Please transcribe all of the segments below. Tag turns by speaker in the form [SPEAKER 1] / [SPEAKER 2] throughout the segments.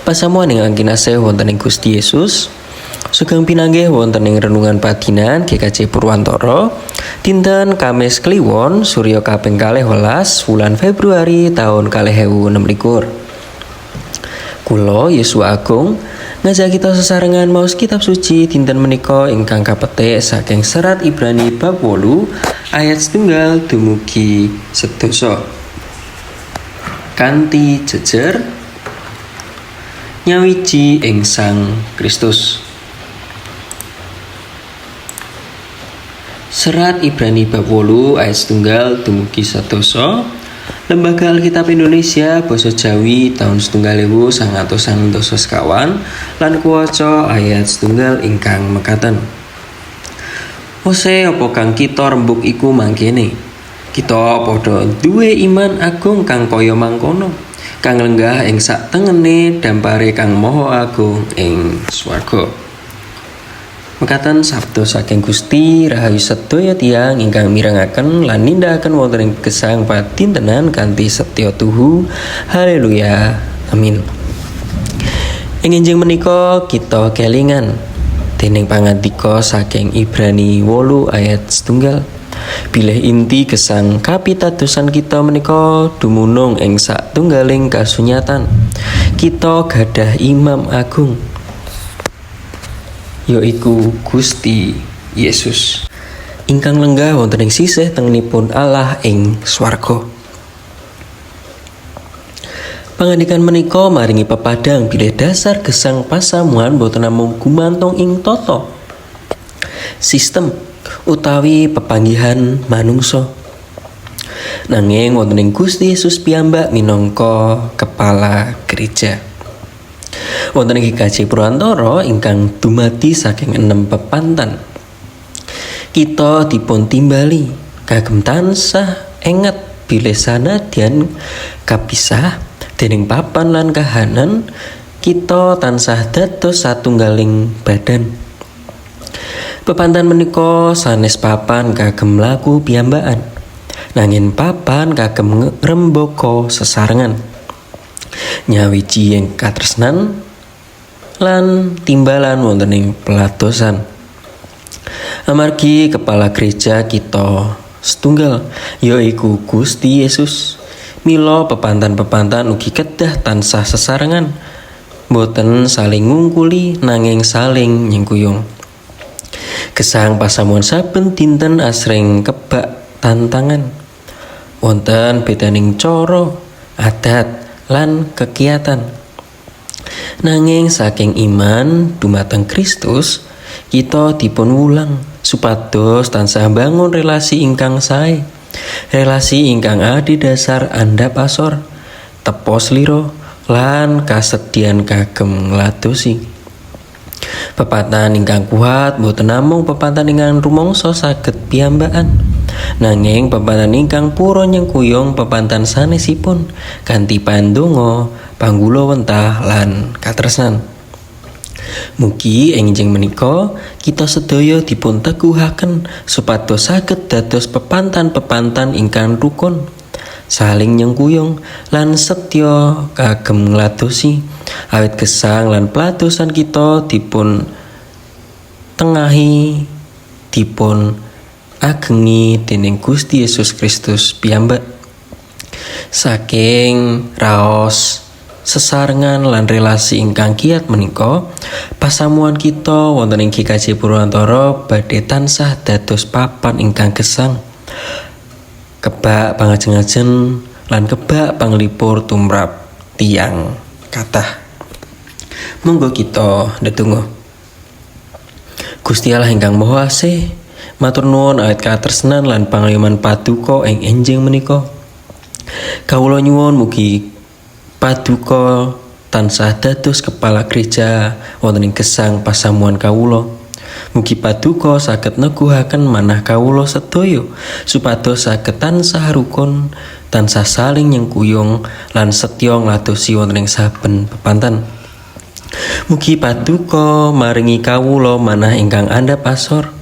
[SPEAKER 1] Pasamuan ingkang kinasih wonten ing Gusti Yesus. Sugeng pinanggih wonten ing renungan padinan GKJ Purwantara dinten Kamis Kliwon Surya kaping 12 wulan Februari taun 2026. Kula Yesua Agung ngajak kita sesarengan maos kitab suci dinten menika ingkang kapetik saking serat Ibrani bab 8 ayat 1 dumugi 10. Kanthi jejer nyawiji ing Sang Kristus. Serat Ibrani bab 8 ayat 1 dumugi 10. Lembaga Alkitab Indonesia Basa Jawi taun 1994 lan kuwaca ayat 1 ingkang mekaten. Ose apa kang kita rembug iku mangkene? Kita padha duwe iman agung kang kaya mangkono, kang lenggah ing sak tengene dampare kang maha agung ing swarga. Mekaten sabda saking Gusti, rahayu sedaya tiyang ingkang mirengaken lan nindakaken wonten ing gesang padintenan kanthi setya tuhu. Haleluya. Amin. Ing enjing menika kita kelingan dening pangandika saking Ibrani 8 ayat 1. Bilih inti gesang kapitadosan kita menika dumunung ing satunggaling kasunyatan. Kita gadah imam agung, yaiku Gusti Yesus, ingkang lenggah wonten ing sisih tengenipun Allah ing swarga. Pangandikan menika maringi pepadang bilih dasar gesang pasamuan boten namung gumantung ing tata sistem utawi pepanggihan manungsa, nanging wonten ing Gusti Yesus piyambak minangka kepala gereja. Wonten ing GKJ Purwantara ingkang dumadi saking 6 pepantan, kita dipun timbali kagem tansah enget bilih sanadyan kapisah dening papan lan kahanan, kita tansah dados satunggaling badan. Pepantan menika sanes papan kagem mlaku piyambakan, nanging papan kagem ngrembaka sesarengan, nyawiji ing katresnan lan timbalan wonten ing peladosan. Amargi kepala gereja kita setunggal, yaiku Gusti Yesus, mila pepantan-pepantan ugi kedah tansah sesarengan, boten saling ngungkuli nanging saling nyengkuyung. Gesang pasamuan saben dinten asring kebak tantangan. Wonten bedaning cara, adat, lan kegiatan. Nanging saking iman dumateng Kristus, kita dipun wulang supados tansah bangun relasi ingkang sae, relasi ingkang adhedhasar andhap asor, tepo slira, lan kasedian kagem ngladosi. Pepanthan ingkang kuat boten namung pepanthan ingkang rumangsa saged piyambakan, nanging pepanthan ingkang purun nyengkuyung pepanthan sanesipun kanthi pandonga, panggula wentah lan katresnan. Mugi enjing menika kita sedaya dipun teguhaken supados saged dados pepantan-pepantan ingkang rukun, saling nyengkuyung lan setya kagem ngladosi. Awit gesang lan peladosan kita dipun tengahi, dipun agengi dening Gusti Yesus Kristus piyambak. Saking raos sesarengan lan relasi ingkang kiat menika, pasamuan kita wonten ing GKJ Purwantara badhe tansah dados papan ingkang gesang, kebak pangajeng-ajeng lan kebak panglipur tumrap tiyang kathah. Monggo kita ndedonga. Gusti Allah ingkang Maha Asih, matur nuwun awit katresnan lan pangayoman paduka ing enjing menika. Kawula nyuwun mugi paduka tansah dados kepala gereja wonten ing gesang pasamuan kawula. Mugi paduka saged neguhaken manah kawula sedaya supados saged tansah rukun, tansah saling nyengkuyung lan setya ngladosi wonten ing saben pepantan. Mugi paduka maringi kawula manah ingkang andhap asor,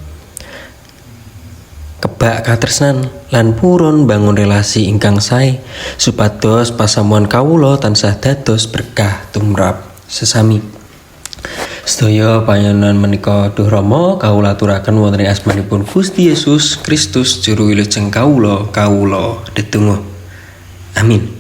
[SPEAKER 1] kebak katresnan lan purun bangun relasi ingkang sae supados pasamuan kawula tansah dados berkah tumrap sesami. Sedaya panyenan menika, duh Rama, kawula aturaken wonten ing asmanipun Gusti Yesus Kristus, juru wilujeng kawula, kawula ndedonga. Amin.